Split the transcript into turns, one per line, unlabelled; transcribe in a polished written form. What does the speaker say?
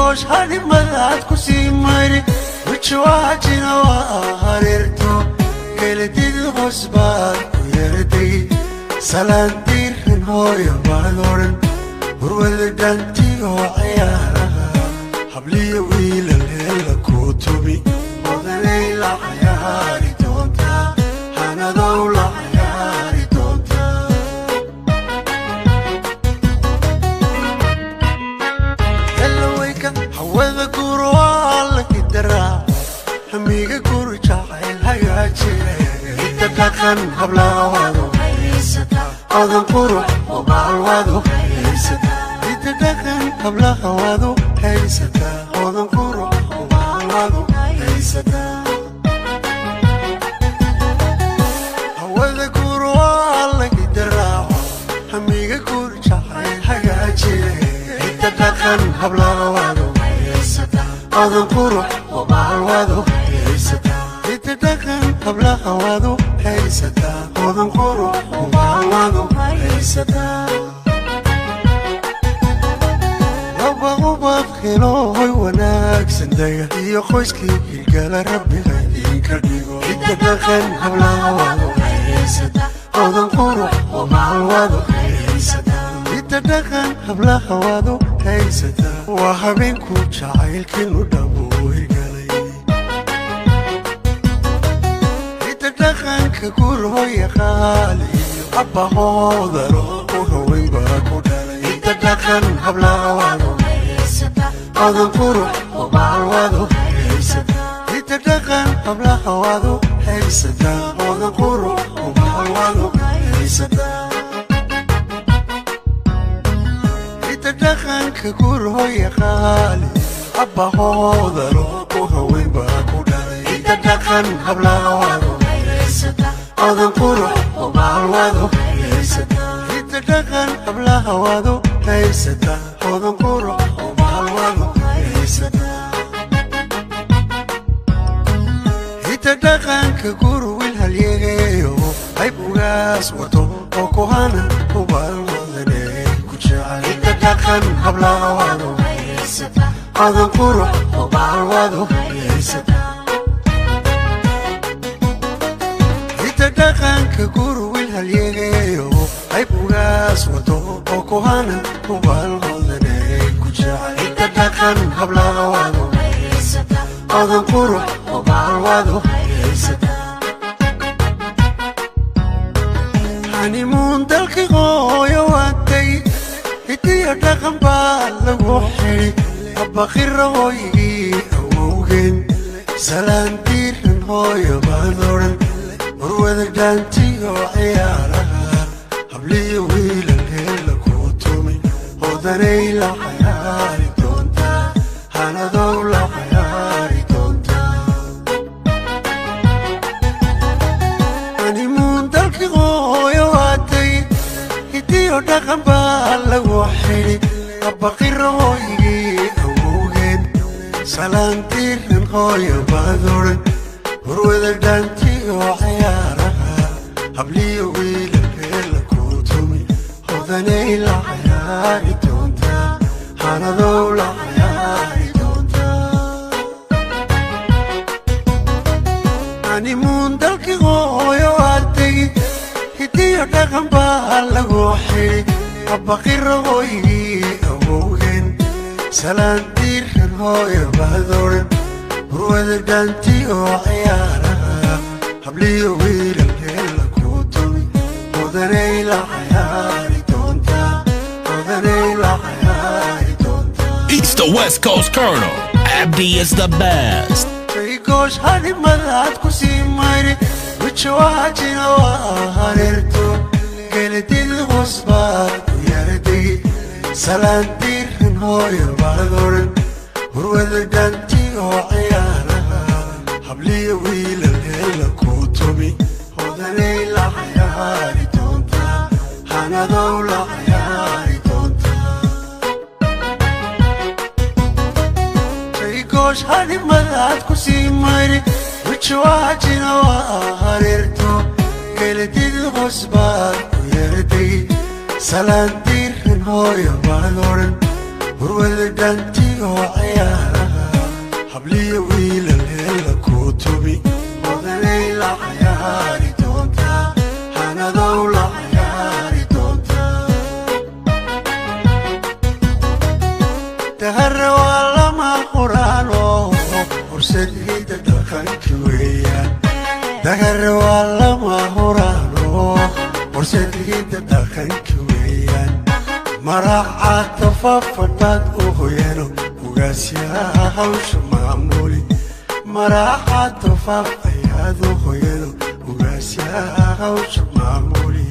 Shaygoosh hadhimadaad ku sii mayri, wijiwaajina waa hareerto, geladid hoos baad ku yeeraday, salaan diiran hooyo baad odhan, hurwada dhaantiyo ciyaaraha, habliyo wiilal heella kuu tumi, odanay la cayaari doontaa, hanadow la cayaari doontaa. Helaweyka hawada guur waa la hidaraa, hamiga guur jacayl hagaajire, hidda dhaqan hablaawado odan qurux ubaalwado, hidda dhaqan hablahawado haysataa, odan qurux ubaalwado haysataa. Hawada guur waa la hidaraaco, hamiga guur jacayl hagaajire, hidda dhaqan hablahawado odan qurux ubaalwado, hidda dhaqan hablahawado haysataa, odan qurux ubaalwado haysataa. Laba ubad helo hoy wanaagsan dega iyo qoyskii hirgala rabbiga idinka dhigo, hidda dhaqan hablahawado odan qurux ubaalwado, hidda dhaqan hablahawado haysataa, waa habeenku jacaylkiinu dhabuu hirgalay. Hidda dhaqanka guur hooya qaali iyo abbahoodaro u haweyn baa ku dhalay, hidda dhaqan hablahawado odan qurux ubaalwado, hidda dhaqan hablahawado haysataa, odan qurux ubaalwado haysataa. Hidda dhaqanka guur hooya qaali abbahoodaro u haweyn baa ku dhalay, hidda dhaqan hablahawado odan qurux ubaalwado, hidda dhaqan hablahawado haysataa, odan qurux ubaalwado haysataa. Hidda dhaqanka guur wiil halyeeyo qayb ugaas wato oo kuhana ubaalwadane ku jecel, hidda dhaqan hablahawado odan qurux ubaalwado, hidda dhaqanka guur wiil halyeeyo qayb ugaas wato oo kuhana ubaalwadane ku jecel, hidda dhaqan hablahawado odan qurux ubaalwado. Hanimuun dalkii hooyo waatay, hidiyo dhaqan baa lagu xidhi, abbaqira hooygii awowgeen, salaan diiran hooyo baad odhan, warwada dhaantiyo ciyaaraha, habliyo wiilal heella kuu tumi, odanay la cayaari doontaa, hanadow la cayaari doontaa. Hanimuun dalkii hooyo waatay, hidiyo dhaqan baa lagu xidhi, abbaqira hooygii awowgeen, salaan diiran hooyo baad odhan, hurwada dhaantiyo ciyaaraha, habliyo wiilal heella kuu tumi, hodanay la cayaari doontaa, hanadow la cayaari doontaa. Hanimuun dalkii hooyo waatay, hidiyo dhaqan baa lagu xidhi, abbaqira hooygii awowgeen, salaan diiran hooyo baad odhan, hurwada dhaantiyo ciyaaraha, habliyo wiilal heella kuu tumi, odanay la cayaari doontaa, odanay la cayaari doontaa.
East to West Coast Colonel. Abdi is the best.
Shaygoosh hadhimadaad ku sii mayri, wijiwaajina waa hareerto, geladid hoos baad ku yeeraday, salaan diiran hooyo baad odhan, hurwada dhaantiyo ciyaaraha, habliyo wiilal heella kuu tumi, hodanay la cayaari doontaa, hanadow la cayaari doontaa. Shaygoosh hadhimadaad ku sii mayri, wijiwaajina waa hareerto, geladid hoos baad ku yeeraday, salaan diiran hooyo baad odhan, hurwada dhaantiyo Hidiyo ciyaaraha habliyo wiilal heella kuu tubi. Hodanay la cayaari doontaa, hanadow la cayaari doontaa. Dahare waa lama quraano, horseed hidda dhaqanki weeyaan. Dahare waa lama huraano, horseed hidda dhaqanki weeyaan. Maraca tafaafadhaad u hoyano, ugaasyaha hawsha maamuli. Maraca tafaaf ayaad u hoyano, ugaasyaha hawsha maamuli.